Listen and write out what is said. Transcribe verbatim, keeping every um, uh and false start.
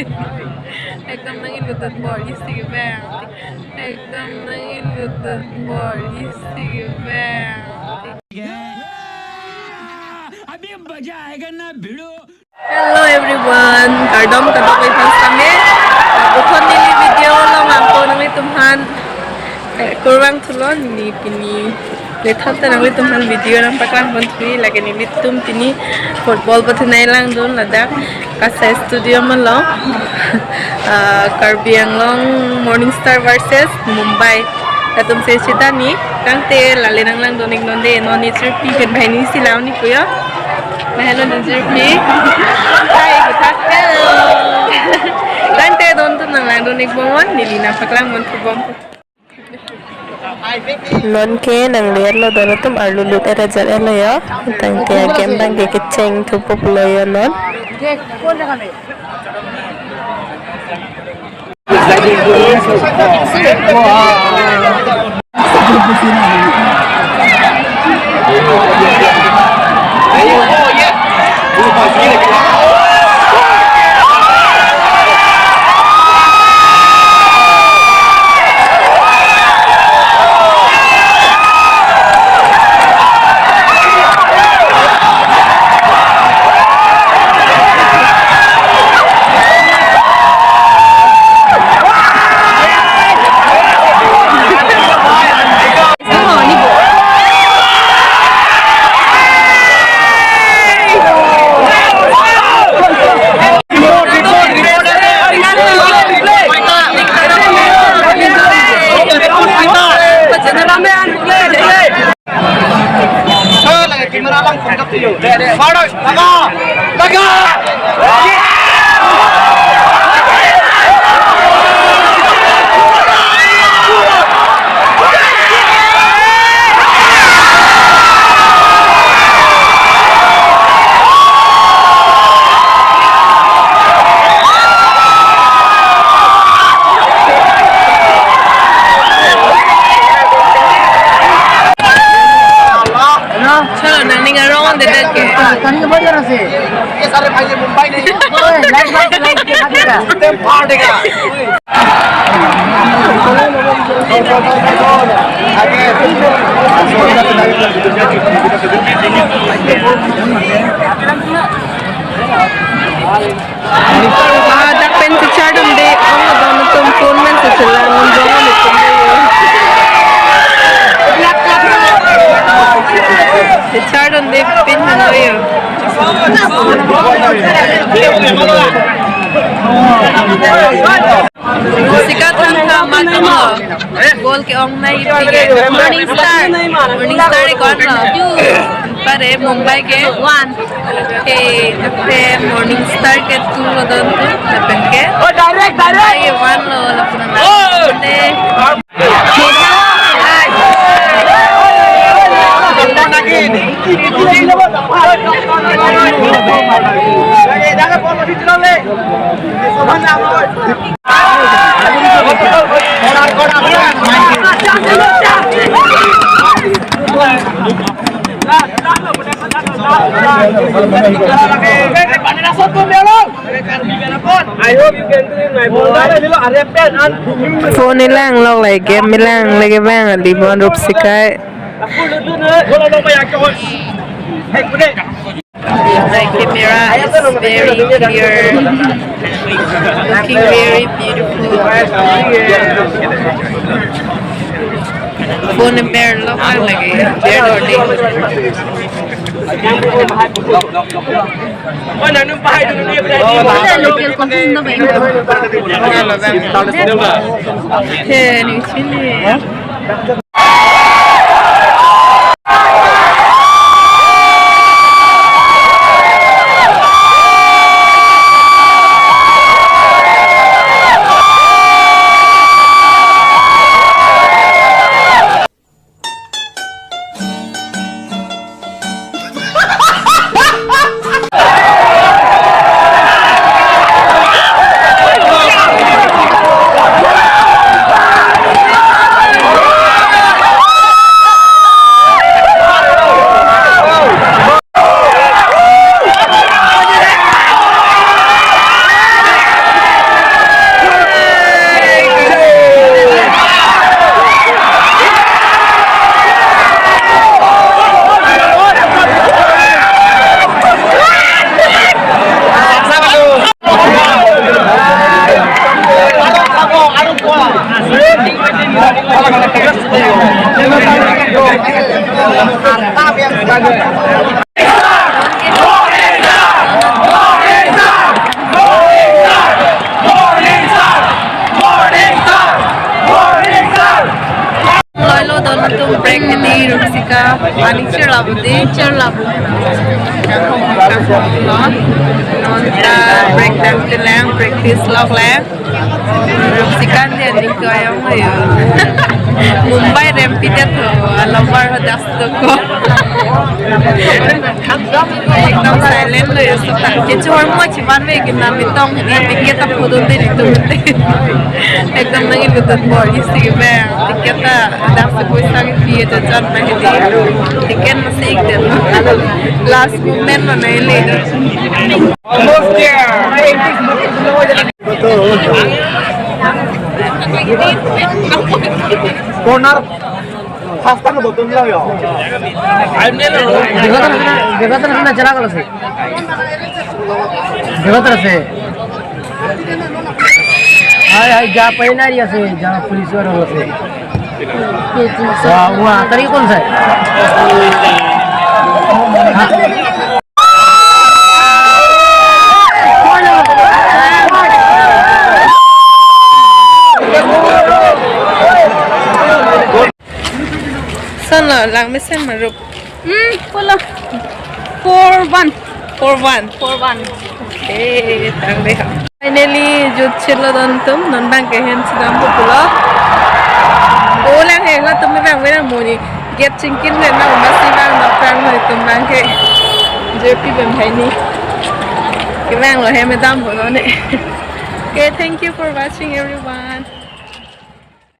Ekdom nang-ingdun bor isi ke bang. Ekdom nang-ingdun bor isi ke bang. अभी मजा आएगा ना भिड़ो। Hello everyone, kardom kadokave aphan sitame. Puthot neli video along nangpo nanglitumphan. Eh, kurvangthulo neli pini. Lethot ta nanglitumphan video nangpaklang ponthu, lake nelitum pini football pathenei langdun ladak Kasai Stadium along. Ah, Karbi Anglong Morning Star versus Mumbai. Latum se sita ni, tangte lale nanglangdun-iknon de, non ni chirpi pen banghini si lam ni puyo. Mahalo ni chirpi. Hai, good afternoon. Tangte dontum nanglangdun-ikbomnon, neli nangpaklang ponthu bom. Non ke nang lihat lo, dono tum arlu lut era jat elo yo. Tangte agame abang ke kecheng thupo pulo yo non. Chalo, nangning arong de dak ke. ये सारे भाई, ये मुंबई नहीं है। ओए, light, light, light दिखा देगा। एकदम फाड़ देगा। Ah, dak pen kachardunde ong, adon atum pun men seselang ong dong atum yo. Kachardunde pin hano yo. Sika thangtha matlo. Goal ke-ongnei pike. Morning Star. Morning Star ke-onlo. Pare Mumbai ke one. Ke, ke Morning Star ke two lo dontu. Lapen ke. Oh, direct, direct. Ai, one lo, lapen na. Oh! Te. I hope you can do it, my brother. Phone ilang lok lagi, game ilang lagi bang, di bon rup sikai. The camera is very clear, looking very beautiful. Phone ilang lok lagi, very dirty. Local content no ba. He, ni chini. Di char labu. Non ta break dance lang, practice lok lang. Sikan dia ni ko ayong ayo. Mumbai rempi dia tu, alabar ho das tu ko. Ekdom silent lo ya, so ta. Kecho hormo chiban ve kinam itong ni ticket ta photo de ni tu. Ekdom nangin ko tu bor isi ke bang. Ticket ta das ko isa ke pie ta jan ma hedi. Ticket masih ikdem. Last moment mana ini. Almost there. Corner. Half time bottom lang yo. Dekat na, dekat na, dekat na chala kalau sih. Dekat na sih. Hai, hai, ja paina area sih, ja police wala sih. Wah, wah, tadi kon sih. Sana lang mesen marup. Hmm, pula. Four one. Four one. Four one. Eh, tang deh. Finally, jut chilo don tum, non bang ke hen sidam pulo. Dolang he, la tum bang bang muni. Get chingkin le na, masi bang na prang muni tum bang ke. J P bem hai ni. Ke bang lo he, madam pulo ne. Okay, thank you for watching, everyone.